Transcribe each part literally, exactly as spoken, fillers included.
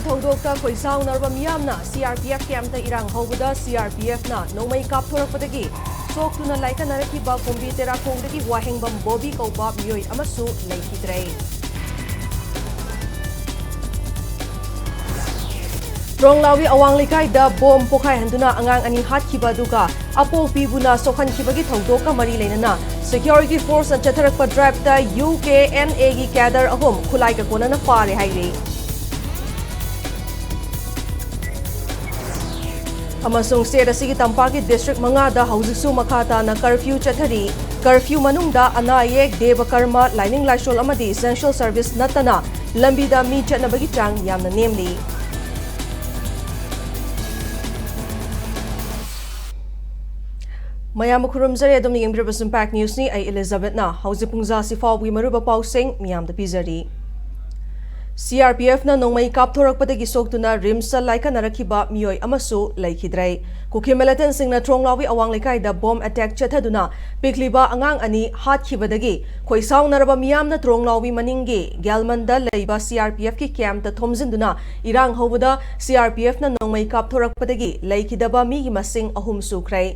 ꯊꯧꯗꯣꯛꯇ ꯈꯣꯏꯁꯥꯎꯅꯔꯕ ꯃꯤꯌꯥꯝꯅ C R P F ꯀꯦꯝꯞꯇ ꯏꯔꯥꯡ ꯍꯧꯕꯗ ꯁꯤ ꯑꯥꯔ ꯄꯤ ꯑꯦꯐꯅ ꯅꯣꯡꯃꯩ ꯀꯥꯞꯊꯣꯔꯛꯄꯗꯒꯤ ꯁꯣꯛꯇꯨꯅ ꯂꯥꯏꯀꯠꯅꯔꯛꯈꯤꯕ ꯀꯨꯝꯕꯤ ꯇꯦꯔꯥꯈꯣꯡꯗꯒꯤ ꯋꯥꯍꯦꯡꯕꯝ ꯕꯣꯕꯤ ꯀꯧꯕ ꯃꯤꯑꯣꯏ ꯑꯃꯁꯨ ꯂꯩꯈꯤꯗ꯭ꯔꯦ꯫ ꯇ꯭ꯔꯣꯡꯂꯥꯎꯕꯤ ꯑꯋꯥꯡ ꯂꯩꯀꯥꯏꯗ ꯕꯣꯝ ꯄꯣꯈꯥꯏꯍꯟꯗꯨꯅ ꯑꯉꯥꯡ ꯑꯅꯤ ꯍꯥꯠꯈꯤꯕ ꯑꯗꯨꯒ ꯑꯄꯣꯛꯄꯤꯕꯨꯅ ꯁꯣꯛꯍꯟꯈꯤꯕꯒꯤ ꯊꯧꯗꯣꯛꯀ ꯃꯔꯤ ꯂꯩꯅꯅ ꯁꯦꯀ꯭ꯌꯨꯔꯤꯇꯤ ꯐꯣꯔꯁꯅ ꯆꯠꯊꯔꯛꯄ ꯗ꯭ꯔꯥꯏꯚꯇ ꯌꯨ ꯀꯦ ꯑꯦꯟ ꯑꯦꯒꯤ ꯀꯦꯗꯔ ꯑꯍꯨꯝ ꯈꯨꯠꯂꯥꯏ ꯀꯣꯟꯅꯅ ꯐꯥꯔꯦ ꯍꯥꯏꯔꯤ꯫ ꯑꯃꯁꯨꯡ ꯁ꯭ꯇꯦꯠ ꯑꯁꯤꯒꯤ ꯇꯝꯄꯥꯛꯀꯤ ꯗꯤꯁꯇ꯭ꯔꯤꯛ ꯃꯉꯥꯗ ꯍꯧꯖꯤꯛꯁꯨ ꯃꯈꯥ ꯇꯥꯅ ꯀꯔꯐ꯭ꯌꯨ ꯆꯠꯊꯔꯤ꯫ ꯀꯔꯐ꯭ꯌꯨ ꯃꯅꯨꯡꯗ ꯑꯅꯥ ꯑꯌꯦꯛ, ꯗꯦꯕ ꯀꯔꯃ, ꯂꯥꯏꯅꯤꯡ ꯂꯥꯏꯁꯣꯜ ꯑꯃꯗꯤ ꯏꯁꯦꯟꯁꯤꯌꯦꯜ ꯁꯔꯚꯤꯁ ꯅꯠꯇꯅ ꯂꯝꯕꯤꯗ ꯃꯤ ꯆꯠꯅꯕꯒꯤ ꯆꯥꯡ ꯌꯥꯝꯅ ꯅꯦꯝꯂꯤ꯫ ꯃꯌꯥꯝꯕꯨ ꯈꯨꯔꯨꯝꯖꯔꯤ꯫ ꯑꯗꯣꯝꯅ ꯌꯦꯡꯕꯤꯔꯤꯕꯁꯤ ꯏꯝꯄꯦꯛ ꯅ꯭ꯌꯨꯁꯅꯤ꯫ ꯑꯩ ꯏꯂꯤꯖꯥꯕꯦꯠꯅ꯫ ꯍꯧꯖꯤꯛ ꯄꯨꯡꯖꯥ ꯑꯁꯤ ꯐꯥꯎꯕꯒꯤ ꯃꯔꯨꯑꯣꯏꯕ ꯄꯥꯎꯁꯤꯡ ꯃꯤꯌꯥꯝꯗ ꯄꯤꯖꯔꯤ꯫ ꯁꯤ ꯑꯥꯔ ꯄꯤ ꯑꯦꯐꯅ ꯅꯣꯡꯃꯩ ꯀꯥꯞꯊꯣꯔꯛꯄꯗꯒꯤ ꯁꯣꯛꯇꯨꯅ ꯔꯤꯝꯁꯇ ꯂꯥꯏꯀꯠꯅꯔꯛꯈꯤꯕ ꯃꯤꯑꯣꯏ ꯑꯃꯁꯨ ꯂꯩꯈꯤꯗ꯭ꯔꯦ꯫ ꯀꯨꯀꯤ ꯃꯤꯂꯤꯇꯦꯟꯁꯤꯡꯅ ꯇ꯭ꯔꯣꯡꯂꯥꯎꯕꯤ ꯑꯋꯥꯡ ꯂꯩꯀꯥꯏꯗ ꯕꯣꯝ ꯑꯦꯇꯦꯛ ꯆꯠꯊꯗꯨꯅ ꯄꯤꯛꯂꯤꯕ ꯑꯉꯥꯡ ꯑꯅꯤ ꯍꯥꯠꯈꯤꯕꯗꯒꯤ ꯈꯣꯏꯁꯥꯎꯅꯔꯕ ꯃꯤꯌꯥꯝꯅ ꯇ꯭ꯔꯣꯡꯂꯥꯎꯕꯤ ꯃꯅꯤꯡꯒꯤ ꯒ꯭ꯌꯥꯜꯃꯟꯗ ꯂꯩꯕ ꯁꯤ ꯑꯥꯔ ꯄꯤ ꯑꯦꯐꯀꯤ ꯀꯦꯝꯞꯇ ꯊꯣꯝꯖꯤꯟꯗꯨꯅ ꯏꯔꯥꯡ ꯍꯧꯕꯗ ꯁꯤ ꯑꯥꯔ ꯄꯤ ꯑꯦꯐꯅ ꯅꯣꯡꯃꯩ ꯀꯥꯞꯊꯣꯔꯛꯄꯗꯒꯤ ꯂꯩꯈꯤꯗꯕ ꯃꯤꯒꯤ ꯃꯁꯤꯡ ꯑꯍꯨꯝ ꯁꯨꯈ꯭ꯔꯦ꯫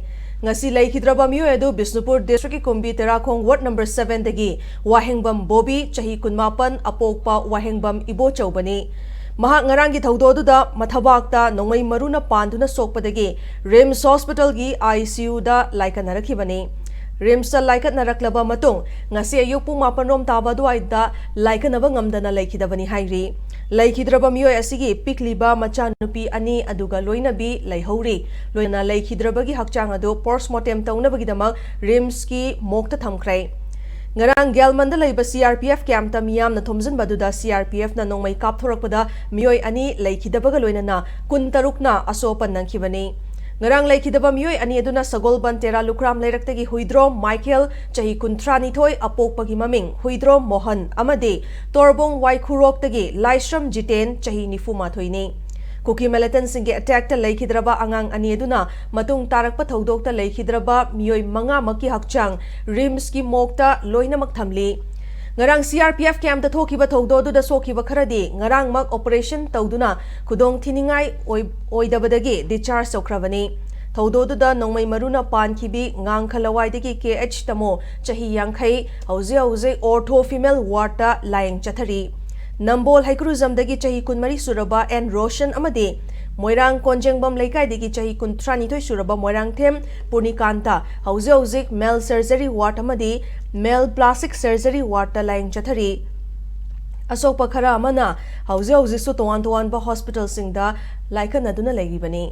ꯉꯁꯤ ꯂꯩꯈꯤꯗ꯭ꯔꯕ ꯃꯤꯑꯣꯏ ꯑꯗꯨ ꯕꯤꯁꯅꯨꯄꯨꯔ ꯗꯤꯁꯇ꯭ꯔꯤꯛꯀꯤ ꯀꯨꯝꯕꯤ ꯇꯦꯔꯥꯈꯣꯡ ꯋꯥꯔꯗ ꯅꯝꯕꯔ ꯁꯚꯦꯟꯗꯒꯤ ꯋꯥꯍꯦꯡꯕꯝ ꯕꯣꯕꯤ, ꯆꯍꯤ ꯀꯨꯟꯃꯥꯄꯟ, ꯑꯄꯣꯛꯄ ꯋꯥꯍꯦꯡꯕꯝ ꯏꯕꯣꯆꯧꯕꯅꯤ꯫ ꯃꯍꯥꯛ ꯉꯔꯥꯡꯒꯤ ꯊꯧꯗꯣꯛ ꯑꯗꯨꯗ ꯃꯊꯕꯥꯛꯇ ꯅꯣꯡꯃꯩ ꯃꯔꯨꯅ ꯄꯥꯟꯗꯨꯅ ꯁꯣꯛꯄꯗꯒꯤ ꯔꯤꯝꯁ ꯍꯣꯁꯄꯤꯇꯥꯜꯒꯤ ꯑꯥꯏ ꯁꯤ ꯌꯨꯗ ꯂꯥꯏꯀꯠꯅꯔꯛꯈꯤꯕꯅꯤ꯫ ꯔꯤꯝꯁꯇ ꯂꯥꯏꯀꯠꯅꯔꯛꯂꯕ ꯃꯇꯨꯡ ꯉꯁꯤ ꯑꯌꯨꯛ ꯄꯨꯡ ꯃꯥꯄꯟ ꯔꯣꯝ ꯇꯥꯕ ꯑꯗꯨꯋꯥꯏꯗ ꯂꯥꯏꯀꯠꯅꯕ ꯉꯝꯗꯅ ꯂꯩꯈꯤꯗꯕꯅꯤ ꯍꯥꯏꯔꯤ꯫ ꯂꯩꯈꯤꯗ꯭ꯔꯕ ꯃꯤꯑꯣꯏ ꯑꯁꯤꯒꯤ ꯄꯤꯛꯂꯤꯕ ꯃꯆꯥꯅꯨꯄꯤ ꯑꯅꯤ ꯑꯗꯨꯒ ꯂꯣꯏꯅꯕꯤ ꯂꯩꯍꯧꯔꯤ꯫ ꯂꯣꯏꯅꯅ ꯂꯩꯈꯤꯗ꯭ꯔꯕꯒꯤ ꯍꯛꯆꯥꯡ ꯑꯗꯨ ꯄꯣꯁꯃꯣꯔꯇꯦꯝ ꯇꯧꯅꯕꯒꯤꯗꯃꯛ ꯔꯤꯝꯁꯀꯤ ꯃꯣꯔꯒꯇ ꯊꯝꯈ꯭ꯔꯦ꯫ ꯉꯔꯥꯡ ꯒ꯭ꯌꯥꯜꯃꯟꯗ ꯂꯩꯕ ꯁꯤ ꯑꯥꯔ ꯄꯤ ꯑꯦꯐ ꯀꯦꯝꯞꯇ ꯃꯤꯌꯥꯝꯅ ꯊꯣꯝꯖꯤꯟꯕ ꯑꯗꯨꯗ ꯁꯤ ꯑꯥꯔ ꯄꯤ ꯑꯦꯐꯅ ꯅꯣꯡꯃꯩ ꯀꯥꯞꯊꯣꯔꯛꯄꯗ ꯃꯤꯑꯣꯏ ꯑꯅꯤ ꯂꯩꯈꯤꯗꯕꯒ ꯂꯣꯏꯅꯅ ꯀꯨꯟꯇꯔꯨꯛꯅ ꯑꯁꯣꯛ ꯑꯄꯟ ꯅꯪꯈꯤꯕꯅꯤ꯫ ꯉꯔꯥꯡ ꯂꯩꯈꯤꯗꯕ ꯃꯤꯑꯣꯏ ꯑꯅꯤ ꯑꯗꯨꯅ ꯁꯒꯣꯜꯕꯟ ꯇꯦꯔꯥ ꯂꯨꯈ꯭ꯔꯥꯝ ꯂꯩꯔꯛꯇꯒꯤ ꯍꯨꯏꯗ꯭ꯔꯣꯝ ꯃꯥꯏꯀꯦꯜ, ꯆꯍꯤ ꯀꯨꯟꯊ꯭ꯔꯥꯅꯤꯊꯣꯏ, ꯑꯄꯣꯛꯄꯒꯤ ꯃꯃꯤꯡ ꯍꯨꯏꯗ꯭ꯔꯣꯝ ꯃꯣꯍꯟ, ꯑꯃꯗꯤ ꯇꯣꯔꯕꯣꯡ ꯋꯥꯏꯈꯨꯔꯣꯛꯇꯒꯤ ꯂꯥꯏꯁ꯭ꯔꯝ ꯖꯤꯇꯦꯟ, ꯆꯍꯤ ꯅꯤꯐꯨ ꯃꯥꯊꯣꯏꯅꯤ꯫ ꯀꯨꯀꯤ ꯃꯤꯂꯤꯇꯦꯟꯁꯤꯡꯒꯤ ꯑꯦꯇꯦꯛꯇ ꯂꯩꯈꯤꯗ꯭ꯔꯕ ꯑꯉꯥꯡ ꯑꯅꯤ ꯑꯗꯨꯅ ꯃꯇꯨꯡ ꯇꯥꯔꯛꯄ ꯊꯧꯗꯣꯛꯇ ꯂꯩꯈꯤꯗ꯭ꯔꯕ ꯃꯤꯑꯣꯏ ꯃꯉꯥꯃꯛꯀꯤ ꯍꯛꯆꯥꯡ ꯔꯤꯝꯁꯀꯤ ꯃꯣꯔꯒꯇ ꯂꯣꯏꯅꯃꯛ ꯊꯝꯂꯤ꯫ ꯉꯔꯥꯡ C R P F campꯇ ꯊꯣꯛꯈꯤꯕ ꯊꯧꯗꯣꯛ ꯑꯗꯨꯗ ꯁꯣꯛꯈꯤꯕ ꯈꯔꯗꯤ ꯉꯔꯥꯡꯃꯛ operation ꯇꯧꯗꯨꯅ ꯈꯨꯗꯣꯡ ꯊꯤꯅꯤꯡꯉꯥꯏ ꯑꯣꯏ-, ꯑꯣꯏꯗꯕꯗꯒꯤ discharge ꯇꯧꯈ꯭ꯔꯕꯅꯤ꯫ ꯊꯧꯗꯣꯛ ꯑꯗꯨꯗ ꯅꯣꯡꯃꯩ ꯃꯔꯨꯅ ꯄꯥꯟꯈꯤꯕꯤ ꯉꯥꯡꯈ ꯂꯋꯥꯏꯗꯒꯤ K H ꯇꯃꯣ, ꯆꯍꯤ ꯌꯥꯡꯈꯩ, ꯍꯧꯖꯤꯛ ꯍꯧꯖꯤꯛ ortho female wardꯇ ꯂꯥꯌꯦꯡ ꯆꯠꯊꯔꯤ꯫ ꯅꯝꯕꯣꯜ ꯍꯩꯀ꯭ꯔꯨꯖꯝꯗꯒꯤ ꯆꯍꯤ ꯀꯨꯟꯃꯔꯤ ꯁꯨꯔꯕ N ꯔꯣꯁꯟ ꯑꯃꯗꯤ ꯃꯣꯏꯔꯥꯡ ꯀꯣꯟꯖꯦꯡꯕꯝ ꯂꯩꯀꯥꯏꯗꯒꯤ ꯆꯍꯤ ꯀꯨꯟꯊ꯭ꯔꯥꯅꯤꯊꯣꯏ ꯁꯨꯔꯕ ꯃꯣꯏꯔꯥꯡꯊꯦꯝ ꯄꯨꯔꯅꯤꯀꯥꯟꯇ ꯍꯧꯖꯤꯛ ꯍꯧꯖꯤꯛ male surgery ward ꯑꯃꯗꯤ male plastic surgery wardꯇ ꯂꯥꯌꯦꯡ ꯆꯠꯊꯔꯤ꯫ ꯑꯁꯣꯛꯄ ꯈꯔ ꯑꯃꯅ ꯍꯧꯖꯤꯛ ꯍꯧꯖꯤꯛꯁꯨ ꯇꯣꯉꯥꯟ ꯇꯣꯉꯥꯟꯕ hospitalꯁꯤꯡꯗ ꯂꯥꯏꯀꯠꯅꯗꯨꯅ ꯂꯩꯔꯤꯕꯅꯤ꯫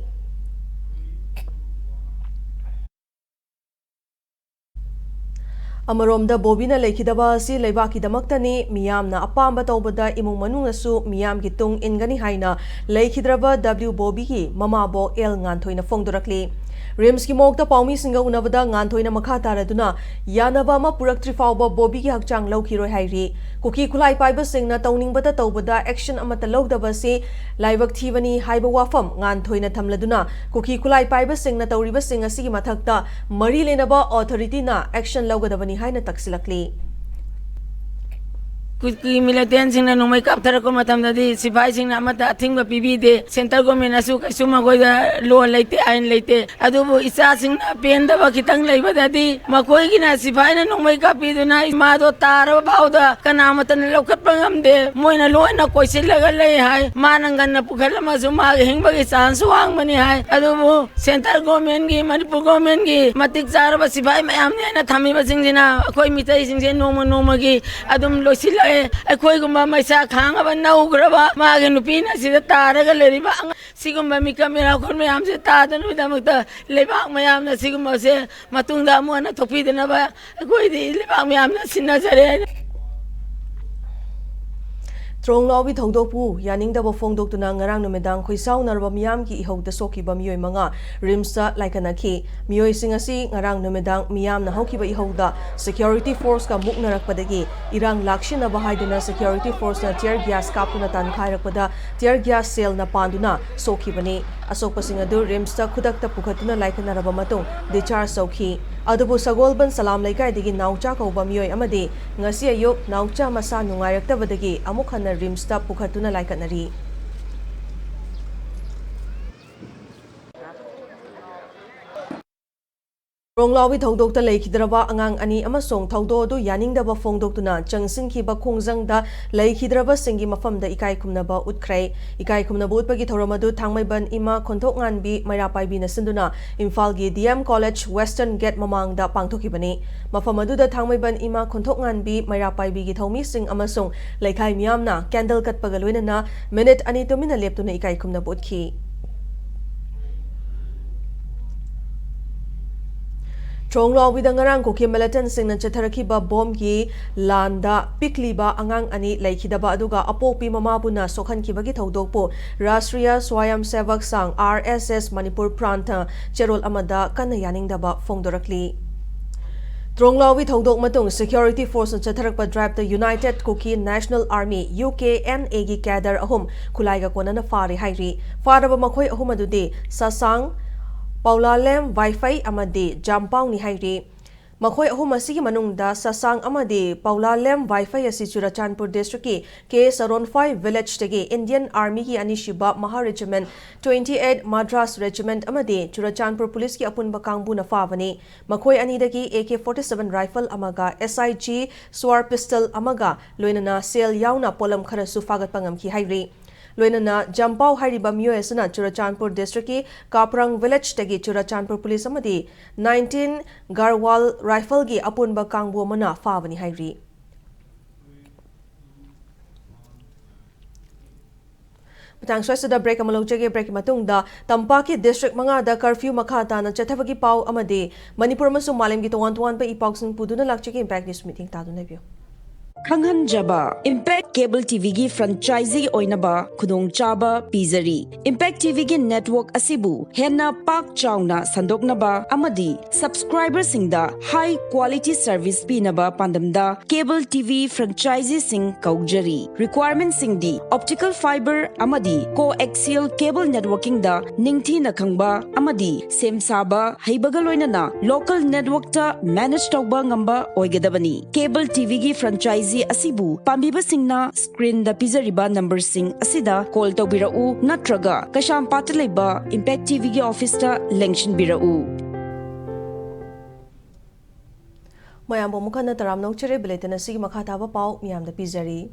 ꯑꯃꯔꯣꯝꯗ ꯕꯣꯕꯤꯅ ꯂꯩꯈꯤꯗꯕ ꯑꯁꯤ ꯂꯩꯕꯥꯛꯀꯤꯗꯃꯛꯇꯅꯤ, ꯃꯤꯌꯥꯝꯅ ꯑꯄꯥꯝꯕ ꯇꯧꯕꯗ ꯏꯃꯨꯡ ꯃꯅꯨꯡꯅꯁꯨ ꯃꯤꯌꯥꯝꯒꯤ ꯇꯨꯡ ꯏꯟꯒꯅꯤ ꯍꯥꯏꯅ ꯂꯩꯈꯤꯗ꯭ꯔꯕ W ꯕꯣꯕꯤꯒꯤ ꯃꯃꯥꯕꯣꯛ L ꯉꯥꯟꯊꯣꯏꯅ ꯐꯣꯡꯗꯣꯔꯛꯂꯤ꯫ RIMSꯀꯤ morgueꯇ ꯄꯥꯎꯃꯤꯁꯤꯡꯒ ꯎꯅꯕꯗ ꯉꯥꯟꯊꯣꯏꯅ ꯃꯈꯥ ꯇꯥꯔꯗꯨꯅ ꯌꯥꯅꯕ ꯑꯃ ꯄꯨꯔꯛꯇ꯭ꯔꯤ ꯐꯥꯎꯕ ꯕꯣꯕꯤꯒꯤ ꯍꯛꯆꯥꯡ ꯂꯧꯈꯤꯔꯣꯏ ꯍꯥꯏꯔꯤ꯫ ꯀꯨꯀꯤ ꯈꯨꯠꯂꯥꯏ ꯄꯥꯏꯕꯁꯤꯡꯅ ꯇꯧꯅꯤꯡꯕꯇ ꯇꯧꯕꯗ action ꯑꯃꯠꯇ ꯂꯧꯗꯕ ꯑꯁꯤ ꯂꯥꯏꯕꯛ ꯊꯤꯕꯅꯤ ꯍꯥꯏꯕ ꯋꯥꯐꯝ ꯉꯥꯟꯊꯣꯏꯅ ꯊꯝꯂꯗꯨꯅ, ꯀꯨꯀꯤ ꯈꯨꯠꯂꯥꯏ ꯄꯥꯏꯕꯁꯤꯡꯅ ꯇꯧꯔꯤꯕꯁꯤꯡ ꯑꯁꯤꯒꯤ ꯃꯊꯛꯇ ꯃꯔꯤ ꯂꯩꯅꯕ authorityꯅ action ꯂꯧꯒꯗꯕꯅꯤ ꯍꯥꯏꯅ ꯇꯛꯁꯤꯜꯂꯛꯂꯤ꯫ ꯀꯨꯀꯤ militantꯁꯤꯡꯅ ꯅꯣꯡꯃꯩ ꯀꯥꯞꯊꯔꯛꯄ ꯃꯇꯝꯗꯗꯤ ꯁꯤꯐꯥꯏꯁꯤꯡꯅ ꯑꯃꯠꯇ ꯑꯊꯤꯡꯕ ꯄꯤꯕꯤꯗꯦ꯫ Central governmentꯅꯁꯨ ꯀꯩꯁꯨ ꯃꯈꯣꯏꯗ law ꯂꯩꯇꯦ, ꯑꯥꯏꯟ ꯂꯩꯇꯦ꯫ ꯑꯗꯨꯕꯨ ꯏꯆꯥꯁꯤꯡꯅ ꯄꯦꯟꯗꯕ ꯈꯤꯇꯪ ꯂꯩꯕꯗꯗꯤ ꯃꯈꯣꯏꯒꯤꯅ ꯁꯤꯐꯥꯏꯅ ꯅꯣꯡꯃꯩ ꯀꯥꯞꯄꯤꯗꯨꯅ ꯃꯥꯗꯣ ꯇꯥꯔꯕ ꯐꯥꯎꯗ ꯀꯅꯥꯃꯠꯇꯅ ꯂꯧꯈꯠꯄ ꯉꯝꯗꯦ꯫ ꯃꯣꯏꯅ ꯂꯣꯏꯅ ꯀꯣꯏꯁꯤꯜꯂꯒ ꯂꯩ ꯍꯥꯏ꯫ ꯃꯥꯅ ꯉꯟꯅ ꯄꯨꯈꯠꯂꯝꯃꯁꯨ ꯃꯥꯒꯤ ꯍꯤꯡꯕꯒꯤ chance ꯋꯥꯡꯕꯅꯤ ꯍꯥꯏ꯫ ꯑꯗꯨꯕꯨ Central governmentꯀꯤ, ꯃꯅꯤꯄꯨꯔ governmentꯀꯤ ꯃꯇꯤꯛ ꯆꯥꯔꯕ ꯁꯤꯐꯥꯏ ꯃꯌꯥꯝꯅꯦꯅ ꯊꯝꯃꯤꯕꯁꯤꯡꯁꯤꯅ ꯑꯩꯈꯣꯏ ꯃꯤꯇꯩꯁꯤꯡꯁꯦ ꯅꯣꯡꯃ ꯅꯣꯡꯃꯒꯤ ꯑꯗꯨꯝ ꯂꯣꯏꯁꯤꯜꯂꯛꯑꯦ꯫ ꯑꯩꯈꯣꯏꯒꯨꯝꯕ ꯃꯩꯁꯥ ꯈꯥꯡꯉꯕ ꯅꯧꯈ꯭ꯔꯕ ꯃꯥꯒꯤ ꯅꯨꯄꯤꯅ ꯁꯤꯗ ꯇꯥꯔꯒ ꯂꯩꯔꯤꯕ ꯑꯉꯥꯡ ꯁꯤꯒꯨꯝꯕ ꯃꯤꯀꯞ ꯃꯤꯔꯥꯎꯈꯣꯟ ꯃꯌꯥꯝꯁꯦ ꯇꯥꯗꯅꯕꯒꯤꯗꯃꯛꯇ ꯂꯩꯕꯥꯛ ꯃꯌꯥꯝꯅ ꯁꯤꯒꯨꯝꯕꯁꯦ ꯃꯇꯨꯡꯗ ꯑꯃꯨꯛ ꯍꯟꯅ ꯊꯣꯛꯄꯤꯗꯅꯕ ꯑꯩꯈꯣꯏꯗꯤ ꯂꯩꯕꯥꯛ ꯃꯌꯥꯝꯅ ꯁꯤꯟꯅꯖꯔꯦ ꯍꯥꯏꯅ꯫ ꯇ꯭ꯔꯣꯡꯂꯥꯎꯕꯤ ꯊꯧꯗꯣꯛꯄꯨ ꯌꯥꯅꯤꯡꯗꯕ ꯐꯣꯡꯗꯣꯛꯇꯨꯅ ꯉꯔꯥꯡ ꯅꯨꯃꯤꯗꯥꯡ ꯈꯣꯏꯁꯥꯎꯅꯔꯕ ꯃꯤꯌꯥꯝꯒꯤ ꯏꯍꯧꯗ ꯁꯣꯛꯈꯤꯕ ꯃꯤꯑꯣꯏ ꯃꯉꯥ ꯔꯤꯝꯁꯇ ꯂꯥꯏꯀꯠꯅꯈꯤ꯫ ꯃꯤꯑꯣꯏꯁꯤꯡ ꯑꯁꯤ ꯉꯔꯥꯡ ꯅꯨꯃꯤꯗꯥꯡ ꯃꯤꯌꯥꯝꯅ ꯍꯧꯈꯤꯕ ꯏꯍꯧꯗ ꯁꯦꯀ꯭ꯌꯨꯔꯤꯇꯤ ꯐꯣꯔꯁꯀ ꯃꯨꯛꯅꯔꯛꯄꯗꯒꯤ ꯏꯔꯥꯡ ꯂꯥꯛꯁꯤꯟꯅꯕ ꯍꯥꯏꯗꯨꯅ ꯁꯦꯀ꯭ꯌꯨꯔꯤꯇꯤ ꯐꯣꯔꯁꯅ ꯇꯤꯌꯔ ꯒ꯭ꯌꯥꯁ ꯀꯥꯞꯇꯨꯅ ꯇꯥꯟꯈꯥꯏꯔꯛꯄꯗ ꯇꯤꯌꯔ ꯒ꯭ꯌꯥꯁ ꯁꯦꯜꯅ ꯄꯥꯟꯗꯨꯅ ꯁꯣꯛꯈꯤꯕꯅꯤ꯫ ꯑꯁꯣꯛꯄꯁꯤꯡ ꯑꯗꯨ ꯔꯤꯝꯁꯇ ꯈꯨꯗꯛꯇ ꯄꯨꯈꯠꯇꯨꯅ ꯂꯥꯏꯀꯠꯅꯔꯕ ꯃꯇꯨꯡ ꯗꯤꯆꯥꯔꯖ ꯇꯧꯈꯤ꯫ ꯑꯗꯨꯕꯨ ꯁꯒꯣꯜꯕꯟ ꯁꯂꯥꯝ ꯂꯩꯀꯥꯏꯗꯒꯤ ꯅꯥꯎꯆꯥ ꯀꯧꯕ ꯃꯤꯑꯣꯏ ꯑꯃꯗꯤ ꯉꯁꯤ ꯑꯌꯨꯛ ꯅꯥꯎꯆꯥ ꯃꯁꯥ ꯅꯨꯡꯉꯥꯏꯔꯛꯇꯕꯗꯒꯤ ꯑꯃꯨꯛ ꯍꯟꯅ ꯔꯤꯝꯁꯇ ꯄꯨꯈꯠꯇꯨꯅ ꯂꯥꯏꯀꯠꯅꯔꯤ꯫ ꯔꯣꯡꯂꯥꯎꯕꯤ ꯊꯧꯗꯣꯛꯇ ꯂꯩꯈꯤꯗ꯭ꯔꯕ ꯑꯉꯥꯡ ꯑꯅꯤ ꯑꯃꯁꯨꯡ ꯊꯧꯗꯣꯛ ꯑꯗꯨ ꯌꯥꯅꯤꯡꯗꯕ ꯐꯣꯡꯗꯣꯛꯇꯨꯅ ꯆꯪꯁꯤꯟꯈꯤꯕ ꯈꯣꯡꯖꯪꯗ ꯂꯩꯈꯤꯗ꯭ꯔꯕꯁꯤꯡꯒꯤ ꯃꯐꯝꯗ ꯏꯀꯥꯏ ꯈꯨꯝꯅꯕ ꯎꯠꯈ꯭ꯔꯦ꯫ ꯏꯀꯥꯏ ꯈꯨꯝꯅꯕ ꯎꯠꯄꯒꯤ ꯊꯧꯔꯝ ꯑꯗꯨ ꯊꯥꯡꯃꯩꯕꯟ ꯏꯃꯥ ꯈꯣꯟꯊꯣꯛꯉꯥꯟꯕꯤ ꯃꯩꯔꯥ ꯄꯥꯏꯕꯤꯅ ꯁꯤꯟꯗꯨꯅ ꯏꯝꯐꯥꯜꯒꯤ D M College western gate ꯃꯃꯥꯡꯗ ꯄꯥꯡꯊꯣꯛꯈꯤꯕꯅꯤ꯫ ꯃꯐꯝ ꯑꯗꯨꯗ ꯊꯥꯡꯃꯩꯕꯟ ꯏꯃꯥ ꯈꯣꯟꯊꯣꯛꯉꯥꯟꯕꯤ ꯃꯩꯔꯥ ꯄꯥꯏꯕꯤꯒꯤ ꯊꯧꯃꯤꯁꯤꯡ ꯑꯃꯁꯨꯡ ꯂꯩꯀꯥꯏ ꯃꯤꯌꯥꯝꯅ ꯀꯦꯟꯗꯜ ꯀꯠꯄꯒ ꯂꯣꯏꯅꯅ ꯃꯤꯅꯤꯠ ꯑꯅꯤ ꯇꯨꯃꯤꯟꯅ ꯂꯦꯞꯇꯨꯅ ꯏꯀꯥꯏ ꯈꯨꯝꯅꯕ ꯎꯠꯈꯤ꯫ ꯇ꯭ꯔꯣꯡꯂꯥꯎꯕꯤꯗ ꯉꯔꯥꯡ ꯀꯨꯀꯤ ꯃꯤꯂꯤꯇꯦꯟꯠꯁꯤꯡꯅ ꯆꯠꯊꯔꯛꯈꯤꯕ ꯕꯣꯝꯒꯤ ꯂꯥꯟꯗ ꯄꯤꯛꯂꯤꯕ ꯑꯉꯥꯡ ꯑꯅꯤ ꯂꯩꯈꯤꯗꯕ ꯑꯗꯨꯒ ꯑꯄꯣꯛꯄꯤ ꯃꯃꯥꯕꯨꯅ ꯁꯣꯛꯍꯟꯈꯤꯕꯒꯤ ꯊꯧꯗꯣꯛꯄꯨ ꯔꯥꯁꯇ꯭ꯔꯤꯌꯥ ꯁ꯭ꯋꯥꯌꯝ ꯁꯦꯚꯛ ꯁꯪ, ꯑꯥꯔ ꯑꯦꯁ ꯑꯦꯁ, ꯃꯅꯤꯄꯨꯔ ꯄ꯭ꯔꯥꯟꯇ ꯆꯦꯔꯣꯜ ꯑꯃꯗ ꯀꯟꯅ ꯌꯥꯅꯤꯡꯗꯕ ꯐꯣꯡꯗꯣꯔꯛꯂꯤ꯫ ꯇ꯭ꯔꯣꯡꯂꯥꯎꯕꯤ ꯊꯧꯗꯣꯛ ꯃꯇꯨꯡ ꯁꯦꯀ꯭ꯌꯨꯔꯤꯇꯤ ꯐꯣꯔꯁꯅ ꯆꯠꯊꯔꯛꯄ ꯗ꯭ꯔꯥꯏꯚꯇ united Kuki national army, U K N ꯑꯦꯒꯤ ꯀꯦꯗꯔ ꯑꯍꯨꯝ ꯈꯨꯠꯂꯥꯏꯒ ꯀꯣꯟꯅꯅ ꯐꯥꯔꯦ ꯍꯥꯏꯔꯤ꯫ ꯐꯥꯔꯕ ꯃꯈꯣꯏ ꯑꯍꯨꯝ ꯑꯗꯨꯗꯤ ꯁꯥꯁꯥꯡ, ꯄꯥꯎꯂꯥꯂꯦꯝ ꯋꯥꯏꯐꯩ ꯑꯃꯗꯤ ꯖꯥꯝꯄꯥꯎꯅꯤ ꯍꯥꯏꯔꯤ꯫ ꯃꯈꯣꯏ ꯑꯍꯨꯝ ꯑꯁꯤꯒꯤ ꯃꯅꯨꯡꯗ ꯁꯥꯁꯥꯡ ꯑꯃꯗꯤ ꯄꯥꯎꯂꯥꯂꯦꯝ ꯋꯥꯏꯐꯩ ꯑꯁꯤ ꯆꯨꯔꯆꯥꯟꯄꯨꯔ ꯗꯤꯁꯇ꯭ꯔꯤꯛꯀꯤ ꯀꯦ ꯁꯔꯣꯟꯐꯥꯏ ꯚꯤꯂꯦꯖꯇꯒꯤ ꯏꯟꯗꯤꯌꯟ ꯑꯥꯔꯃꯤꯒꯤ ꯑꯅꯤꯁꯨꯕ ꯃꯍꯥ regiment, twenty eight Madras regiment ꯑꯃꯗꯤ ꯆꯨꯔꯆꯥꯟꯄꯨꯔ ꯄꯨꯂꯤꯁꯀꯤ ꯑꯄꯨꯟꯕ ꯀꯥꯡꯕꯨꯅ ꯐꯥꯕꯅꯤ꯫ ꯃꯈꯣꯏ ꯑꯅꯤꯗꯒꯤ A K forty seven rifle ꯑꯃꯒ ꯑꯦꯁ ꯑꯥꯏ ꯖꯤ ꯁ꯭ꯋꯥꯔ ꯄꯤꯁꯇꯜ ꯑꯃꯒ ꯂꯣꯏꯅꯅ ꯁꯦꯜ ꯌꯥꯎꯅ ꯄꯣꯠꯂꯝ ꯈꯔꯁꯨ ꯐꯥꯒꯠꯄ ꯉꯝꯈꯤ ꯍꯥꯏꯔꯤ꯫ ꯂꯣꯏꯅꯅ ꯖꯝꯄꯥꯎ ꯍꯥꯏꯔꯤꯕ ꯃꯤꯑꯣꯏ ꯑꯁꯤꯅ ꯆꯨꯔꯆꯥꯟꯄꯨꯔ ꯗꯤꯁꯇ꯭ꯔꯤꯛꯀꯤ ꯀꯥꯄ꯭ꯔꯪ ꯚꯤꯂꯦꯖꯇꯒꯤ ꯆꯨꯔꯆꯥꯟꯄꯨꯔ ꯄꯨꯂꯤꯁ ꯑꯃꯗꯤ ꯅꯥꯏꯟꯇꯤꯟ ꯒꯥꯔꯋꯥꯜ ꯔꯥꯏꯐꯜꯒꯤ ꯑꯄꯨꯟꯕ ꯀꯥꯡꯕꯨ ꯑꯃꯅ ꯐꯥꯕꯅꯤ ꯍꯥꯏꯔꯤ꯫ ꯃꯇꯥꯡ ꯁ꯭ꯋꯥꯏꯁꯤꯗ ꯕ꯭ꯔꯦꯛ ꯑꯃ ꯂꯧꯖꯒꯦ꯫ ꯕ꯭ꯔꯦꯛꯀꯤ ꯃꯇꯨꯡꯗ ꯇꯝꯄꯥꯛꯀꯤ ꯗꯤꯁꯇ꯭ꯔꯤꯛ ꯃꯉꯥꯗ ꯀꯔꯐ꯭ꯌꯨ ꯃꯈꯥ ꯇꯥꯅ ꯆꯠꯊꯕꯒꯤ ꯄꯥꯎ ꯑꯃꯗꯤ ꯃꯅꯤꯄꯨꯔ ꯑꯃꯁꯨꯡ ꯃꯥꯂꯦꯝꯒꯤ ꯇꯣꯉꯥꯟ ꯇꯣꯉꯥꯟꯕ ꯏ ꯄꯥꯎꯁꯤꯡ ꯄꯨꯗꯨꯅ ꯂꯥꯛꯆꯒꯦ꯫ ꯏꯝꯄꯦꯛ ꯅ꯭ꯌꯨꯁ ꯃꯤꯠꯌꯦꯡ ꯇꯥꯗꯨꯅ ꯂꯩꯕꯤꯌꯨ꯫ ꯈꯪꯍꯟꯖꯕ, Impact Cable T V ꯒꯤ franchisee ꯑꯣꯏꯅꯕ ꯈꯨꯗꯣꯡꯆꯥꯕ ꯄꯤꯖꯔꯤ꯫ Impact T V ꯒꯤ network ꯑꯁꯤꯕꯨ ꯍꯦꯟꯅ ꯄꯥꯛ ꯆꯥꯎꯅ ꯁꯟꯗꯣꯛꯅꯕ ꯑꯃꯗꯤ subscriber ꯁꯤꯡꯗ high quality service ꯄꯤꯅꯕ ꯄꯥꯟꯗꯝꯗ cable T V franchisee ꯁꯤꯡ ꯀꯧꯖꯔꯤ꯫ Requirement ꯁꯤꯡꯗꯤ optical fiber ꯑꯃꯗꯤ coaxial cable networking ꯗ ꯅꯤꯡꯊꯤꯅ ꯈꯪꯕ ꯑꯃꯗꯤ ꯁꯦꯝ ꯁꯥꯕ ꯍꯩꯕꯒ ꯂꯣꯏꯅꯅ local network ꯇ manage ꯇꯧꯕ ꯉꯝꯕ ꯑꯣꯏꯒꯗꯕꯅꯤ꯫ Cable T V ꯒꯤ franchisee ꯑꯁꯤꯕꯨ ꯄꯥꯝꯕꯤꯕꯁꯤꯡꯅ screen ꯗ ꯄꯤꯖꯔꯤꯕ number ꯁꯤꯡ ꯑꯁꯤꯗ call ꯇꯧꯕꯤꯔꯛꯎ ꯅꯠꯇ꯭ꯔꯒ ꯀꯩꯁꯥꯝꯄꯥꯠꯇ ꯂꯩꯕ Impact T V ꯒꯤ office ꯇ ꯂꯦꯡꯁꯤꯟꯕꯤꯔꯛꯎ꯫ ꯃꯌꯥꯝꯕꯨ ꯑꯃꯨꯛ ꯍꯟꯅ ꯇꯔꯥꯝꯅ ꯑꯣꯛꯆꯔꯤ꯫ Bulletin ꯑꯁꯤꯒꯤ ꯃꯈꯥ ꯇꯥꯕ ꯄꯥꯎ ꯃꯤꯌꯥꯝꯗ ꯄꯤꯖꯔꯤ꯫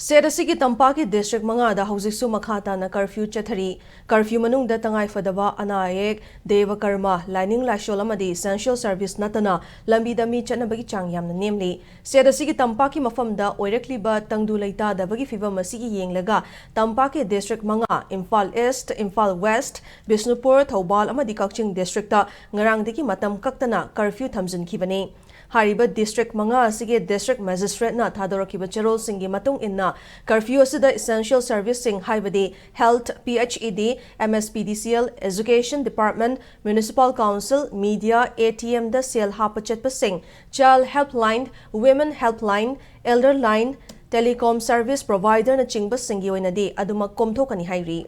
State ꯑꯁꯤꯒꯤ ꯇꯝꯄꯥꯛꯀꯤ district ꯃꯉꯥꯗ ꯍꯧꯖꯤꯛꯁꯨ ꯃꯈꯥ ꯇꯥꯅ curfew ꯆꯠꯊꯔꯤ꯫ Curfew ꯃꯅꯨꯡꯗ ꯇꯉꯥꯏ ꯐꯗꯕ ꯑꯅꯥ ꯑꯌꯦꯛ, ꯗꯦꯕ ꯀꯔꯃ, ꯂꯥꯏꯅꯤꯡ ꯂꯥꯏꯁꯣꯜ ꯑꯃꯗꯤ essential service ꯅꯠꯇꯅ ꯂꯝꯕꯤꯗ ꯃꯤ ꯆꯠꯅꯕꯒꯤ ꯆꯥꯡ ꯌꯥꯝꯅ ꯅꯦꯝꯂꯤ꯫ State ꯑꯁꯤꯒꯤ ꯇꯝꯄꯥꯛꯀꯤ ꯃꯐꯝꯗ ꯑꯣꯏꯔꯛꯂꯤꯕ ꯇꯪꯗꯨ ꯂꯩꯇꯥꯗꯕꯒꯤ ꯐꯤꯚꯝ ꯑꯁꯤꯒꯤ ꯌꯦꯡꯂꯒ ꯇꯝꯄꯥꯛꯀꯤ district ꯃꯉꯥ, ꯏꯝꯐꯥꯜ East, ꯏꯝꯐꯥꯜ West, ꯕꯤꯁꯅꯨꯄꯨꯔ, ꯊꯧꯕꯥꯜ ꯑꯃꯗꯤ ꯀꯛꯆꯤꯡ district ꯇ ꯉꯔꯥꯡꯗꯒꯤ ꯃꯇꯝ ꯀꯛꯇꯅ curfew ꯊꯝꯖꯤꯟꯈꯤꯕꯅꯤ꯫ ꯍꯥꯏꯔꯤꯕ district ꯃꯉꯥ ꯑꯁꯤꯒꯤ district magistrate ꯅ ꯊꯥꯗꯣꯔꯛꯈꯤꯕ ꯆꯦꯔꯣꯜꯁꯤꯡꯒꯤ ꯃꯇꯨꯡ ꯏꯟꯅ, curfew ꯑꯁꯤꯗ essential service ꯁꯤꯡ ꯍꯥꯏꯕꯗꯤ health, P H E D, M S P D C L, education department, municipal council, media, A T M ꯗ ꯁꯦꯜ ꯍꯥꯞꯄ ꯆꯠꯄꯁꯤꯡ, child helpline, women helpline, elder line, telecom service provider ꯅꯆꯤꯡꯕꯁꯤꯡꯒꯤ ꯑꯣꯏꯅꯗꯤ ꯑꯗꯨꯃꯛ ꯀꯣꯝꯊꯣꯛꯀꯅꯤ ꯍꯥꯏꯔꯤ꯫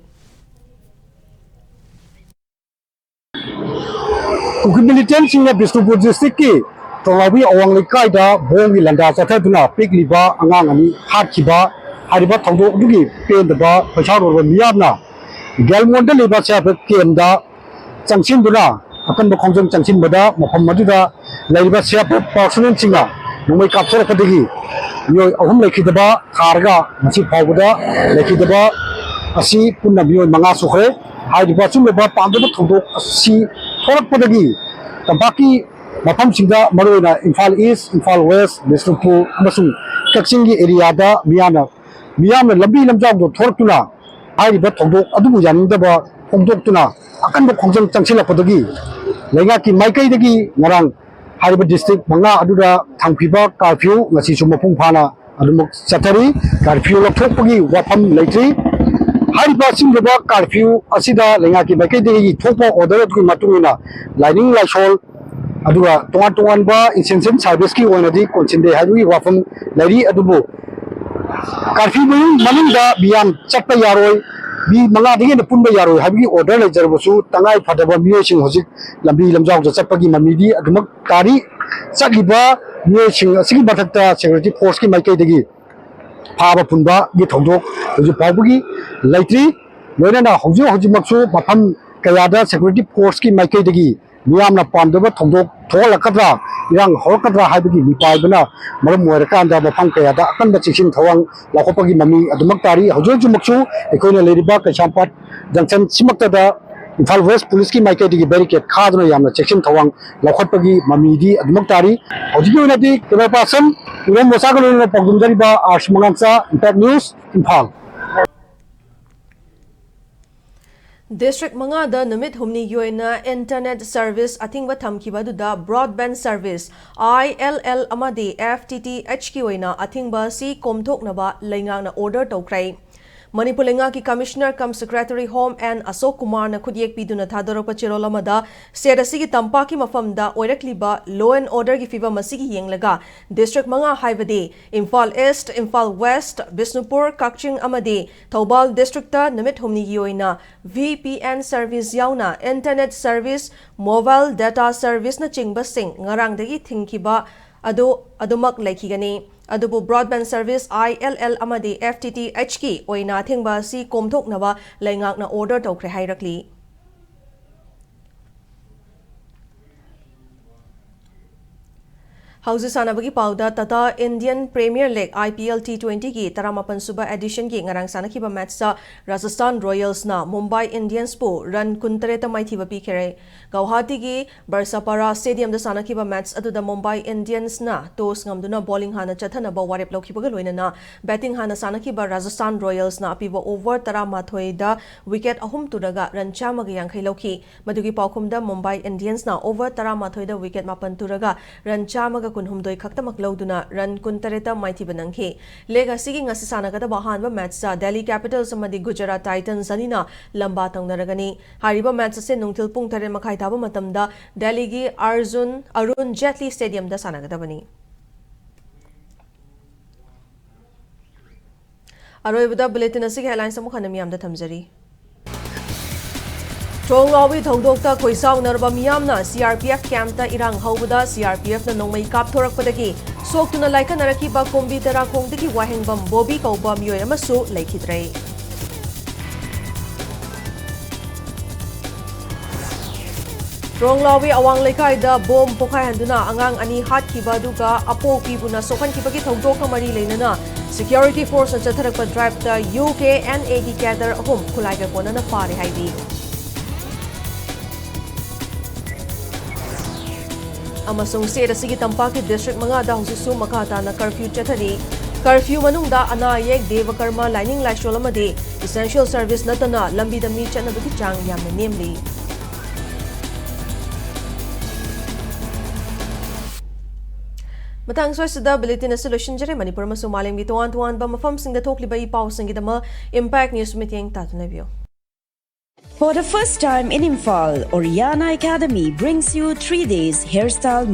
ꯀꯨꯀꯤ militant ꯁꯤꯡꯅ Bishnupur district ꯀꯤ ꯇꯣꯉꯥꯎꯕꯤ ꯑꯋꯥꯡ ꯂꯩꯀꯥꯏꯗ ꯕꯣꯝꯒꯤ ꯂꯥꯟꯗꯥ ꯆꯠꯊꯗꯨꯅ ꯄꯤꯛꯂꯤꯕ ꯑꯉꯥꯡ ꯑꯅꯤ ꯍꯥꯠꯈꯤꯕ ꯍꯥꯏꯔꯤꯕ ꯊꯧꯗꯣꯛ ꯑꯗꯨꯒꯤ ꯄꯦꯟꯗꯕ ꯈꯣꯏꯁꯥꯎꯅꯔꯕ ꯃꯤꯌꯥꯝꯅ ꯒꯦꯜꯃꯣꯟꯗ ꯂꯩꯕ C R P F camp ꯇ ꯆꯪꯁꯤꯟꯗꯨꯅ ꯑꯀꯟꯕ ꯈꯣꯡꯖꯪ ꯆꯪꯁꯤꯟꯕꯗ ꯃꯐꯝ ꯑꯗꯨꯗ ꯂꯩꯔꯤꯕ C R P F personnel ꯁꯤꯡꯅ ꯅꯣꯡꯃꯩ ꯀꯥꯞꯊꯣꯔꯛꯄꯗꯒꯤ ꯃꯤꯑꯣꯏ ꯑꯍꯨꯝ ꯂꯩꯈꯤꯗꯕ ꯊꯥꯔꯒ ꯉꯁꯤ ꯐꯥꯎꯕꯗ ꯂꯩꯈꯤꯗꯕ ꯑꯁꯤ ꯄꯨꯟꯅ ꯃꯤꯑꯣꯏ ꯃꯉꯥ ꯁꯨꯈ꯭ꯔꯦ꯫ ꯍꯥꯏꯔꯤꯕ ꯑꯆꯨꯝꯕ ꯄꯥꯝꯗꯕ ꯊꯧꯗꯣꯛ ꯑꯁꯤ ꯊꯣꯛꯂꯛꯄꯗꯒꯤ ꯇꯝꯄꯥꯛꯀꯤ ꯃꯐꯝꯁꯤꯡꯗ ꯃꯔꯨꯑꯣꯏꯅ ꯏꯝꯐꯥꯜ East, ꯏꯝꯐꯥꯜ West, ꯕꯤꯁꯅꯨꯄꯨꯔ ꯑꯃꯁꯨꯡ ꯀꯛꯆꯤꯡꯒꯤ area ꯗ ꯃꯤꯌꯥꯝꯅ, ꯃꯤꯌꯥꯝꯅ ꯂꯝꯕꯤ ꯂꯝꯖꯥꯎꯗ ꯊꯣꯛꯂꯛꯇꯨꯅ ꯍꯥꯏꯔꯤꯕ ꯊꯧꯗꯣꯛ ꯑꯗꯨꯕꯨ ꯌꯥꯅꯤꯡꯗꯕ ꯐꯣꯡꯗꯣꯛꯇꯨꯅ ꯑꯀꯟꯕ ꯈꯣꯡꯖꯪ ꯆꯪꯁꯤꯜꯂꯛꯄꯗꯒꯤ ꯂꯩꯉꯥꯛꯀꯤ ꯃꯥꯏꯀꯩꯗꯒꯤ ꯉꯔꯥꯡ ꯍꯥꯏꯔꯤꯕ ꯗꯤꯁꯇ꯭ꯔꯤꯛ ꯃꯉꯥ ꯑꯗꯨꯗ ꯊꯝꯈꯤꯕ ꯀꯥꯔꯐ꯭ꯌꯨ ꯉꯁꯤꯁꯨ ꯃꯄꯨꯡ ꯐꯥꯅ ꯑꯗꯨꯃꯛ ꯆꯠꯊꯔꯤ꯫ ꯀꯥꯔꯐ꯭ꯌꯨ ꯂꯧꯊꯣꯛꯄꯒꯤ ꯋꯥꯐꯝ ꯂꯩꯇ꯭ꯔꯤ꯫ ꯍꯥꯏꯔꯤꯕ ꯑꯁꯤꯒꯨꯝꯂꯕ ꯀꯥꯔꯐ꯭ꯌꯨ ꯑꯁꯤꯗ ꯂꯩꯉꯥꯛꯀꯤ ꯃꯥꯏꯀꯩꯗꯒꯤ ꯊꯣꯛꯄ ꯑꯣꯔꯗꯔ ꯑꯗꯨꯒꯤ ꯃꯇꯨꯡ ꯏꯟꯅ ꯂꯥꯏꯅꯤꯡ ꯂꯥꯏꯁꯣꯜ ꯑꯗꯨꯒ ꯇꯣꯉꯥꯟ ꯇꯣꯉꯥꯟꯕ ꯏꯟꯁꯇꯤꯇ꯭ꯌꯨꯁꯟ ꯁꯥꯔꯚꯤꯁꯀꯤ ꯑꯣꯏꯅꯗꯤ ꯀꯣꯟꯁꯤꯟꯗꯦ ꯍꯥꯏꯕꯒꯤ ꯋꯥꯐꯝ ꯂꯩꯔꯤ꯫ ꯑꯗꯨꯕꯨ ꯀꯥꯔꯐ꯭ꯌꯨ ꯃꯅꯨꯡ-, ꯃꯅꯨꯡꯗ ꯃꯤꯌꯥꯝ ꯆꯠꯄ ꯌꯥꯔꯣꯏ, ꯃꯤ ꯃꯉꯥꯗꯒꯤ ꯍꯦꯟꯅ ꯄꯨꯟꯕ ꯌꯥꯔꯣꯏ ꯍꯥꯏꯕꯒꯤ ꯑꯣꯔꯗꯔ ꯂꯩꯖꯔꯕꯁꯨ ꯇꯉꯥꯏ ꯐꯗꯕ ꯃꯤꯑꯣꯏꯁꯤꯡ ꯍꯧꯖꯤꯛ ꯂꯝꯕꯤ ꯂꯝꯖꯥꯎꯗ ꯆꯠꯄꯒꯤ ꯃꯃꯤꯗꯤ ꯑꯗꯨꯃꯛ ꯇꯥꯔꯤ꯫ ꯆꯠꯂꯤꯕ ꯃꯤꯑꯣꯏꯁꯤꯡ ꯑꯁꯤꯒꯤ ꯃꯊꯛꯇ ꯁꯦꯀ꯭ꯌꯨꯔꯤꯇꯤ ꯐꯣꯔꯁꯀꯤ ꯃꯥꯏꯀꯩꯗꯒꯤ ꯐꯥꯕ ꯄꯨꯟꯕꯒꯤ ꯊꯧꯗꯣꯛ ꯍꯧꯖꯤꯛ ꯐꯥꯎꯕꯒꯤ ꯂꯩꯇ꯭ꯔꯤ꯫ ꯂꯣꯏꯅꯅ ꯍꯧꯖꯤꯛ ꯍꯧꯖꯤꯛꯃꯛꯁꯨ ꯃꯐꯝ ꯀꯌꯥꯗ ꯁꯦꯀ꯭ꯌꯨꯔꯤꯇꯤ ꯐꯣꯔꯁꯀꯤ ꯃꯥꯏꯀꯩꯗꯒꯤ ꯃꯤꯌꯥꯝꯅ ꯄꯥꯝꯗꯕ ꯊꯧꯗꯣꯛ ꯊꯣꯛꯍꯜꯂꯛꯀꯗ꯭ꯔꯥ, ꯏꯔꯥꯡ ꯍꯧꯔꯛꯀꯗ꯭ꯔꯥ ꯍꯥꯏꯕꯒꯤ ꯃꯤꯄꯥꯏꯕꯅ ꯃꯔꯝ ꯑꯣꯏꯔꯀꯥꯟꯗ ꯃꯐꯝ ꯀꯌꯥꯗ ꯑꯀꯟꯕ ꯆꯦꯛꯁꯤꯟ ꯊꯧꯔꯥꯡ ꯂꯧꯈꯠꯄꯒꯤ ꯃꯃꯤ ꯑꯗꯨꯃꯛ ꯇꯥꯔꯤ꯫ ꯍꯧꯖꯤꯛ ꯍꯧꯖꯤꯛꯃꯛꯁꯨ ꯑꯩꯈꯣꯏꯅ ꯂꯩꯔꯤꯕ ꯀꯩꯁꯥꯝꯄꯥꯠ ꯖꯪꯁꯟ ꯁꯤꯃꯛꯇꯗ ꯏꯝꯐꯥꯜ ꯋꯦꯁ ꯄꯨꯂꯤꯁꯀꯤ ꯃꯥꯏꯀꯩꯗꯒꯤ ꯕꯦꯔꯤꯀꯦꯗ ꯈꯥꯗꯨꯅ ꯌꯥꯝꯅ ꯆꯦꯛꯁꯤꯟ ꯊꯧꯔꯥꯡ ꯂꯧꯈꯠꯄꯒꯤ ꯃꯃꯤꯗꯤ ꯑꯗꯨꯃꯛ ꯇꯥꯔꯤ꯫ ꯍꯧꯖꯤꯛꯀꯤ ꯑꯣꯏꯅꯗꯤ ꯀꯦꯃꯦꯔꯥ ꯄꯥꯔꯁꯟ ꯏꯔꯣꯝ ꯃꯆꯥꯒ ꯂꯣꯏꯅꯅ ꯄꯥꯎꯗꯝꯖꯔꯤꯕ ꯑꯥꯔꯁ ꯃꯉꯥꯝꯆꯥ, ꯏꯝꯄꯦꯛ ꯅ꯭ꯌꯨꯁ, ꯏꯝꯐꯥꯜ꯫ ꯗꯤꯁꯇ꯭ꯔꯤꯛ ꯃꯉꯥꯗ ꯅꯨꯃꯤꯠ ꯍꯨꯝꯅꯤꯒꯤ ꯑꯣꯏꯅ ꯏꯟꯇꯔꯅꯦꯠ ꯁꯔꯚꯤꯁ ꯑꯊꯤꯡꯕ ꯊꯝꯈꯤꯕ ꯑꯗꯨꯗ ꯕ꯭ꯔꯣꯗꯕꯦꯟꯗ ꯁꯔꯚꯤꯁ, ꯑꯥꯏ ꯑꯦꯜ ꯑꯦꯜ, ꯑꯃꯗꯤ ꯑꯦꯐ ꯇꯤ ꯇꯤ ꯑꯩꯆꯀꯤ ꯑꯣꯏꯅ ꯑꯊꯤꯡꯕ ꯑꯁꯤ ꯀꯣꯝꯊꯣꯛꯅꯕ ꯂꯩꯉꯥꯛꯅ ꯑꯣꯔꯗꯔ ꯇꯧꯈ꯭ꯔꯦ꯫ ꯃꯅꯤꯄꯨꯔ ꯂꯩꯉꯥꯛꯀꯤ commissioner cum secretary home N Ashok ꯀꯨꯃꯥꯔꯅ ꯈꯨꯠꯌꯦꯛ ꯄꯤꯗꯨꯅ ꯊꯥꯗꯣꯔꯛꯄ ꯆꯦꯔꯣꯜ ꯑꯃꯗ ꯁ꯭ꯇꯦꯠ ꯑꯁꯤꯒꯤ ꯇꯝꯄꯥꯛꯀꯤ ꯃꯐꯝꯗ ꯑꯣꯏꯔꯛꯂꯤꯕ ꯂꯣ ꯑꯦꯟ ꯑꯣꯔꯗꯔꯒꯤ ꯐꯤꯚꯝ ꯑꯁꯤꯒꯤ ꯌꯦꯡꯂꯒ ꯗꯤꯁꯇ꯭ꯔꯤꯛ ꯃꯉꯥ ꯍꯥꯏꯕꯗꯤ ꯏꯝꯐꯥꯜ ꯏꯁ꯭ꯠ, ꯏꯝꯐꯥꯜ ꯋꯦꯁ꯭ꯠ, ꯕꯤꯁꯅꯨꯄꯨꯔ, ꯀꯛꯆꯤꯡ ꯑꯃꯗꯤ ꯊꯧꯕꯥꯜ ꯗꯤꯁꯇ꯭ꯔꯤꯛꯇ ꯅꯨꯃꯤꯠ ꯍꯨꯝꯅꯤꯒꯤ ꯑꯣꯏꯅ ꯚꯤ ꯄꯤ ꯑꯦꯟ ꯁꯔꯚꯤꯁ ꯌꯥꯎꯅ ꯏꯟꯇꯔꯅꯦꯠ ꯁꯔꯚꯤꯁ, ꯃꯣꯕꯥꯏꯜ ꯗꯦꯇꯥ ꯁꯔꯚꯤꯁꯅꯆꯤꯡꯕꯁꯤꯡ ꯉꯔꯥꯡꯗꯒꯤ ꯊꯤꯡꯈꯤꯕ ꯑꯗꯨ ꯑꯗꯨꯃꯛ ꯂꯩꯈꯤꯒꯅꯤ꯫ ꯑꯗꯨꯕꯨ broadband service, I L L, ꯑꯃꯗꯤ ꯑꯦꯐ ꯇꯤ ꯇꯤ ꯑꯩꯆꯀꯤ ꯑꯣꯏꯅ ꯑꯊꯤꯡꯕ ꯑꯁꯤ ꯀꯣꯝꯊꯣꯛꯅꯕ ꯂꯩꯉꯥꯛꯅ ꯑꯣꯔꯗꯔ ꯇꯧꯈ꯭ꯔꯦ ꯍꯥꯏꯔꯛꯂꯤ꯫ ꯍꯧꯖꯤꯛ ꯁꯥꯟꯅꯕꯒꯤ ꯄꯥꯎꯗ, Tata Indian premier league, IPL, T twenty-ꯒꯤ ꯇꯔꯥꯃꯥꯄꯟ ꯁꯨꯕ ꯑꯦꯗꯤꯁꯟꯒꯤ ꯉꯔꯥꯡ ꯁꯥꯟꯅꯈꯤꯕ ꯃꯦꯠꯆꯇ ꯔꯥꯖꯁꯊꯥꯟ ꯔꯣꯌꯦꯜꯁꯅ ꯃꯨꯝꯕꯥꯏ ꯏꯟꯗꯤꯌꯟꯁꯄꯨ ꯔꯟ ꯀꯨꯟꯇꯔꯦꯠꯇ ꯃꯥꯏꯊꯤꯕ ꯄꯤꯈ꯭ꯔꯦ꯫ ꯒꯧꯍꯥꯇꯤꯒꯤ ꯕꯔꯁꯥꯄꯥꯔꯥ ꯁ꯭ꯇꯦꯗꯤꯌꯝꯗ ꯁꯥꯟꯅꯈꯤꯕ ꯃꯦꯠꯆ ꯑꯗꯨꯗ ꯃꯨꯝꯕꯥꯏ ꯏꯟꯗꯤꯌꯟꯁꯅ ꯇꯣꯁ ꯉꯝꯗꯨꯅ ꯕꯣꯂꯤꯡ ꯍꯥꯟꯅ ꯆꯠꯊꯅꯕ ꯋꯥꯔꯦꯞ ꯂꯧꯈꯤꯕꯒ ꯂꯣꯏꯅꯅ ꯕꯦꯇꯤꯡ ꯍꯥꯟꯅ ꯁꯥꯟꯅꯈꯤꯕ ꯔꯥꯖꯁꯊꯥꯟ ꯔꯣꯌꯦꯜꯁꯅ ꯑꯄꯤꯕ ꯑꯣꯚꯔ ꯇꯔꯥꯃꯥꯊꯣꯏꯗ ꯋꯤꯀꯦꯠ ꯑꯍꯨꯝ ꯇꯨꯔꯒ ꯔꯟ ꯆꯥꯝꯃꯒ ꯌꯥꯡꯈꯩ ꯂꯧꯈꯤ꯫ ꯃꯗꯨꯒꯤ ꯄꯥꯎꯈꯨꯝꯗ ꯃꯨꯝꯕꯥꯏ ꯏꯟꯗꯤꯌꯟꯁꯅ ꯑꯣꯚꯔ ꯇꯔꯥꯃꯥꯊꯣꯏꯗ ꯋꯤꯀꯦꯠ ꯃꯥꯄꯟ ꯇꯨꯔꯒ ꯔꯟ ꯆꯥꯝꯃꯒ ꯀꯨꯟꯍꯨꯝꯗꯣꯏ ꯈꯛꯇꯃꯛ ꯂꯧꯗꯨꯅ ꯔꯟ ꯀꯨꯟꯇꯔꯦꯠꯇ ꯃꯥꯏꯊꯤꯕ ꯅꯪꯈꯤ꯫ ꯂꯤꯒ ꯑꯁꯤꯒꯤ ꯉꯁꯤ ꯁꯥꯟꯅꯒꯗꯕ ꯑꯍꯥꯟꯕ ꯃꯦꯠꯆꯇ ꯗꯦꯜꯂꯤ ꯀꯦꯄꯤꯇꯜꯁ ꯑꯃꯗꯤ ꯒꯨꯖꯔꯥꯠ ꯇꯥꯏꯇꯟꯁ ꯑꯅꯤꯅ ꯂꯝꯕꯥ ꯇꯧꯅꯔꯒꯅꯤ꯫ ꯍꯥꯏꯔꯤꯕ ꯃꯦꯠꯆ ꯑꯁꯤ ꯅꯨꯡꯊꯤꯜ ꯄꯨꯡ ꯇꯔꯦꯠ ꯃꯈꯥꯏ ꯇꯥꯕ ꯃꯇꯝꯗ ꯗꯦꯜꯂꯤꯒꯤ ꯑꯔꯖꯨꯟ, ꯑꯔꯨꯟ ꯖꯦꯠꯂꯤ ꯁ꯭ꯇꯦꯗꯤꯌꯝꯗ ꯁꯥꯟꯅꯒꯗꯕꯅꯤ꯫ ꯑꯔꯣꯏꯕꯗ ꯕꯨꯂꯦꯇꯤꯟ ꯑꯁꯤꯒꯤ ꯍꯦꯗꯂꯥꯏꯟꯁ ꯑꯃꯨꯛ ꯍꯟꯅ ꯃꯤꯌꯥꯝꯗ ꯊꯝꯖꯔꯤ꯫ ꯊ꯭ꯔꯣꯡꯂꯥꯎꯕꯤ ꯊꯧꯗꯣꯛꯇ ꯈꯣꯏꯁꯥꯎꯅꯔꯕ ꯃꯤꯌꯥꯝꯅ CRPF ꯀꯦꯝꯞꯇ ꯏꯔꯥꯡ ꯍꯧꯕꯗ CRPFꯅ ꯅꯣꯡꯃꯩ ꯀꯥꯞꯊꯣꯔꯛꯄꯗꯒꯤ ꯁꯣꯛꯇꯨꯅ ꯂꯥꯏꯀꯠꯅꯔꯛꯈꯤꯕ ꯀꯨꯝꯕꯤ ꯇꯦꯔꯥꯈꯣꯡꯗꯒꯤ ꯋꯥꯍꯦꯡꯕꯝ ꯕꯣꯕꯤ ꯀꯧꯕ ꯃꯤꯑꯣꯏ ꯑꯃꯁꯨ ꯂꯩꯈꯤꯗ꯭ꯔꯦ꯫ ꯊ꯭ꯔꯣꯡꯂꯥꯎꯕꯤ ꯑꯋꯥꯡ ꯂꯩꯀꯥꯏꯗ ꯕꯣꯝ ꯄꯣꯈꯥꯏꯍꯟꯗꯨꯅ ꯑꯉꯥꯡ ꯑꯅꯤ ꯍꯥꯠꯈꯤꯕ ꯑꯗꯨꯒ ꯑꯄꯣꯛꯄꯤꯕꯨꯅ ꯁꯣꯛꯍꯟꯈꯤꯕꯒꯤ ꯊꯧꯗꯣꯛꯀ ꯃꯔꯤ ꯂꯩꯅꯅ ꯁꯦꯀ꯭ꯌꯨꯔꯤꯇꯤ ꯐꯣꯔꯁꯅ ꯆꯠꯊꯔꯛꯄ ꯗ꯭ꯔꯥꯏꯚꯇ UKNAꯒꯤ ꯀꯦꯗꯔ ꯑꯍꯨꯝ ꯈꯨꯠꯂꯥꯏꯒ ꯀꯣꯟꯅꯅ ꯐꯥꯔꯦ ꯍꯥꯏꯔꯤ꯫ ꯑꯃꯁꯨꯡ ꯁ꯭ꯇꯦꯠ ꯑꯁꯤꯒꯤ ꯇꯝꯄꯥꯛꯀꯤ ꯗꯤꯁꯇ꯭ꯔꯤꯛ ꯃꯉꯥꯗ ꯍꯧꯖꯤꯛꯁꯨ ꯃꯈꯥ ꯇꯥꯅ ꯀꯔꯐ꯭ꯌꯨ ꯆꯠꯊꯔꯤ꯫ ꯀꯔꯐ꯭ꯌꯨ ꯃꯅꯨꯡꯗ ꯑꯅꯥ ꯑꯌꯦꯛ, ꯗꯦꯕ ꯀꯔꯃ, ꯂꯥꯏꯅꯤꯡ ꯂꯥꯏꯁꯣꯜ ꯑꯃꯗꯤ ꯏꯁꯦꯟꯁꯤꯌꯦꯜ ꯁꯔꯚꯤꯁ ꯅꯠꯇꯅ ꯂꯝꯕꯤꯗ ꯃꯤ ꯆꯠꯅꯕꯒꯤ ꯆꯥꯡ ꯌꯥꯝꯅ ꯅꯦꯝꯂꯤ꯫ ꯃꯇꯥꯡ ꯑꯁꯤꯗ ꯕꯨꯂꯦꯇꯤꯟ ꯑꯁꯤ ꯂꯣꯏꯁꯤꯟꯖꯔꯦ꯫ ꯃꯅꯤꯄꯨꯔ ꯑꯃꯁꯨꯡ ꯃꯥꯂꯦꯝꯒꯤ ꯇꯣꯉꯥꯟ ꯇꯣꯉꯥꯟꯕ ꯃꯐꯝꯁꯤꯡꯗ ꯊꯣꯛꯂꯤꯕ ꯏ ꯄꯥꯎꯁꯤꯡꯒꯤꯗꯃꯛ ꯏꯝꯄꯦꯛ ꯅ꯭ꯌꯨꯁ ꯃꯤꯠꯌꯦꯡ ꯇꯥꯗꯨꯅ ꯂꯩꯕꯤꯌꯨ꯫ For the first time in Imphal, Oriana Academy brings you three days hairstyle